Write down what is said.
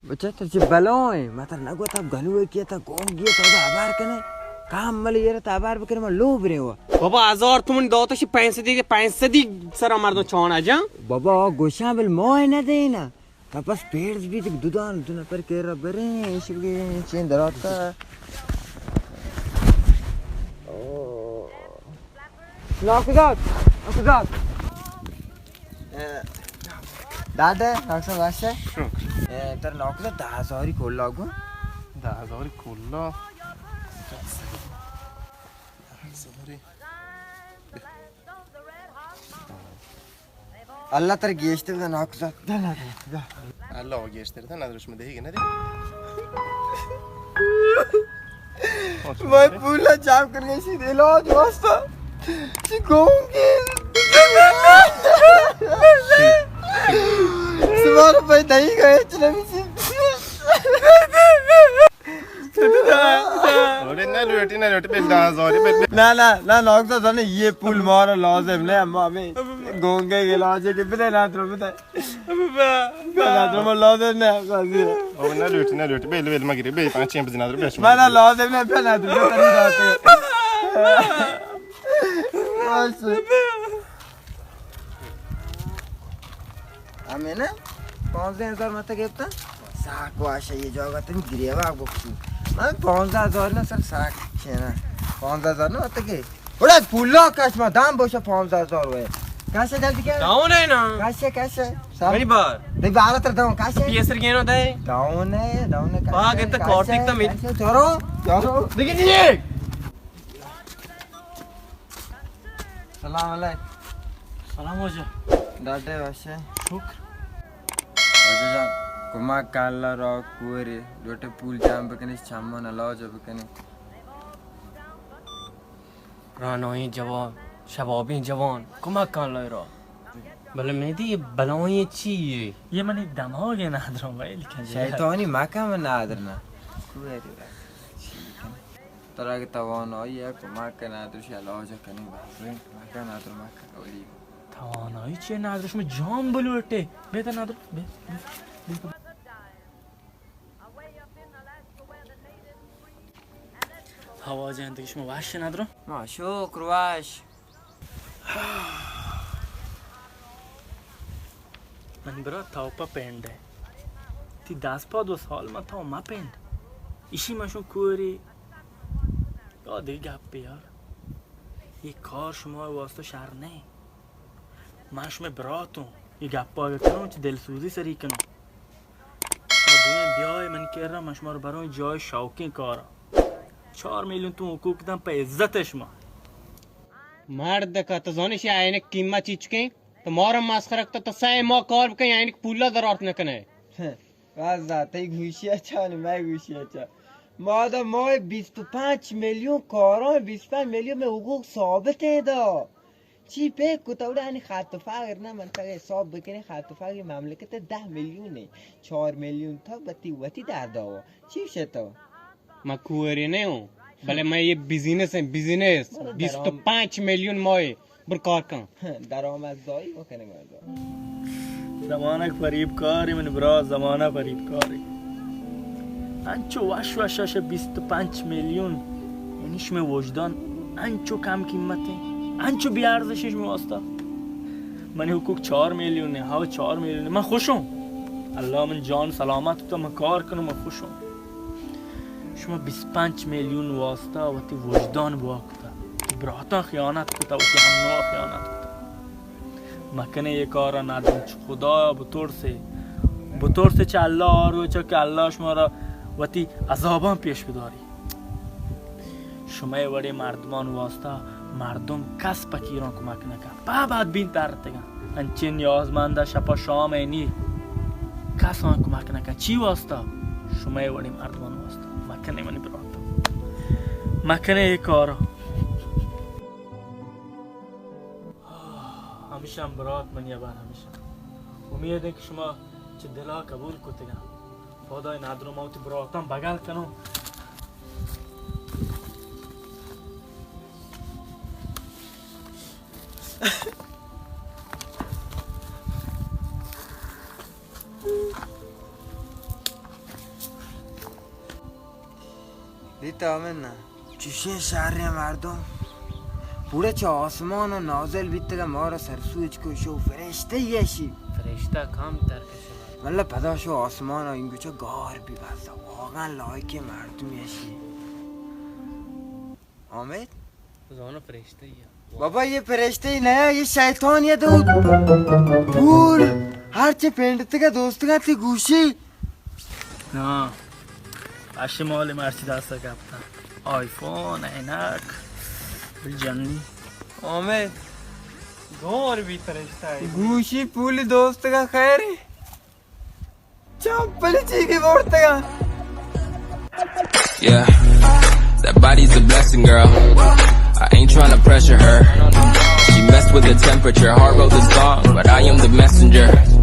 بچہ تر چہ بلائیں، ما تر نگوتا گنوکی تا گونگی تا، تو ہبار کنے، کام ملی یرا تا ہبار بکنے، ما لو برے ہوا۔ بابا، ہزار تومن داتا شی، پنچ سدی دے، پنچ سدی سرا مردم چانا جان۔ بابا، گوشاں بل موئے نہ دینا۔ تا پس پیڑز بیت دودان، دو نفر کے را بریں، ایشی بگے چین دراتا۔ ناکوزاد، ناکوزاد۔ اے، داد ئے، ناکوزاد وش ئے؟ شکر۔ اے، تر ناکوزاد دہ ہزاری کلا گو۔ دہ ہزاری کلا؟ دہ ہزاری۔ اللہ تر گیشتر دا ناکوزاد۔ دا، دا، دا۔ اللہ گیشتر دا، نادر شما دہی گنا دے۔ میں پولا چاپ کر گئی سی علاج واسطہ۔ چی گونگے۔ سوار پہ دہی گئے، چلے سی۔ اوڑے نہ لوٹی، نہ لوٹی، بل دہ ہزاری، بل، بل۔ نہ، نہ، نہ، ناکوزاد زانے، یہ پول مارا لازم نہ، اما ہمیں گونگے علاج کے بدے، نادر بدے۔ نادر ما لازم نہ، قاضی۔ او نہ لوٹی، نہ لوٹی، بل، بل، مگری، بل، پانچ چین بزی نادر، بل۔ ما نہ لازم نہ، بل، نادر، بل، تنی داتے۔ بس۔ ہمیں نا پانزدہ ہزار مت گپتا۔ ساک واش یہ جاگہ تم گریوا بکشو۔ من پانزدہ ہزار نا سر ساک چینا۔ پانزدہ ہزار نا مت گے۔ بڑا پولا کش ما دام بوشا پانزدہ ہزار ہوئے۔ کسے جلدی کر۔ داؤن ہے نا۔ کسے، کسے۔ سر۔ بڑی بار۔ نہیں، بارہ تر داؤن، کسے۔ پی ایس آر گینو دے۔ داؤن ہے، داؤن ہے، کسے، باغ اتنا کسے، کارتک تم۔ کسے، چورو، چورو۔ دیکھیں جی۔ سلام علیک۔ سلام واجہ۔ ڈاڈے وشے؟ شکر۔ واجہ جان، کمک کن اللہ را کوری، لوٹے پول جام بکنی، چمان علاج بکنی۔ رانویں جوان، شبابیں جوان، کمک کن اللہ را۔ بلے میدی یہ بلائیں چی ہے؟ یہ منی دماغ ہے نادروں بھائی، لیکن شیطانی مکہ من نادر نا۔ کوری۔ ترا کہ توانائی ء کمک کن، نادر شی علاج کنی، بہترین کمک کن، نادر مکہ اولی۔ توانائی چیئے نادر، شما جان بلوٹے۔ بہتر نادر، بے، بے، بے۔ ہوا جان تک شما واش نادر؟ ما شکر واش۔ من برا تو پہ پنڈ ء۔ تی دست پا دو سال ما تو ما پنڈ۔ ایشی ما شون کوری۔ یا دگہ گپے یار۔ یہ کار شما واسطہ شر نہیں۔ ما شما براتوں۔ یہ گپا اگر کنوں چہ دلسوزی سری کنوں۔ ما دوئیں بیائے من کرا، ما شما رو بروں جای شوقیں کارا۔ چار میلیون تو حقوق دن پہ عزت شما۔ مرد کا تو زانش یہ عینک قیمت چی چکیں؟ تو مارا مسخرہ کتا، تو سہ ماہ کار بکن، عینک پولا در آرت نکنے۔ واہ، تئی گوشی اچا نی، مئے گوشی اچا۔ ما دا ماہ بیست و پنچ میلیون کاراں، بیست و پنچ میلیون میں حقوق ثابت ہیں دا۔ چی پہ کتا وڑا انی خط و فقر نہ من تگہ حساب بکنے، خط و فقر مملکت دہ میلیون ہے، چار میلیون تا بتی وتی در داوا۔ چی شتو؟ ما کوری نہ ہوں، بلے میں یہ بزنس ہے، بزنس۔ بیست و پنچ میلیون ماہ بر کار کن۔ درآمدزایی بکنه مردم۔ زمانگ فریبکاری من برا، زمانہ فریبکاری۔ انچو وش وش اش بیست و پنچ میلیون، یعنی شمئے وجدان انچو کم قیمت ہے، انچو بے ارزش ہے شمئے واسطہ۔ منی حقوق چار میلیون ہے، ہاو چار میلیون ہے، من خوشوں۔ اللہ من جان سلامت تو من کار کنوں، من خوشوں۔ شما بیست و پنچ میلیون واسطہ وتی وجدان بوا کتا، وتی براتاں خیانت کتا، وتی ہمنوا خیانت کتا۔ مکنے یہ کارا ندم، چہ خدایا بترسے، بترسے چہ اللہ آ روچا کہ اللہ شما را وتی عذاباں پیش بداری۔ شمئے وڑیں مردمان واسطہ مردم کس پکیراں کمک نکن۔ پہ بدبین ترتگاں۔ انچیں نیازمندہ شپا شام اینی کساں کمک نکن۔ چی واسطہ؟ شمئے وڑیں مردمان واسطہ۔ مکنے منی برات۔ مکنے اے کارا۔ ہمیشہ برات منی ابر ہمیشہ۔ امید ہے کہ شما چہ دلا قبول کتگاں۔ پدا اے نادر ما وتی براتاں بغل کنوں۔ دیتا ہمیں نا۔ چشیں شریں مردم۔ پورا چہ آسمان ءَ نازل بیتگ ءَ مارا سرسوج کو، شو فرشتہ یشی۔ فرشتہ کم تر کشے۔ مطلب پدا شو آسمان ءَ انگو چہ گار بی بس، واقعاً لائق مردم یشی۔ حامد؟ زانو فرشتہ یا۔ بابا، یہ فرشتہ ہی نہ ہے، یہ شیطان یہ دو پول۔ ہر چی پینڈتگا دوستگا تی گوشی۔ نا، اشی مال مرچی دستا کپتا۔ آیفون، عینک، بل جنی۔ حامد۔ گور بی فرشتہ ہے۔ گوشی پولی دوستگا خیری۔ چمپلی چیگی بورتگا۔ Yeah, that body's a blessing, girl. I ain't tryna pressure her. She messed with the temperature, heart wrote the song, but I am the messenger.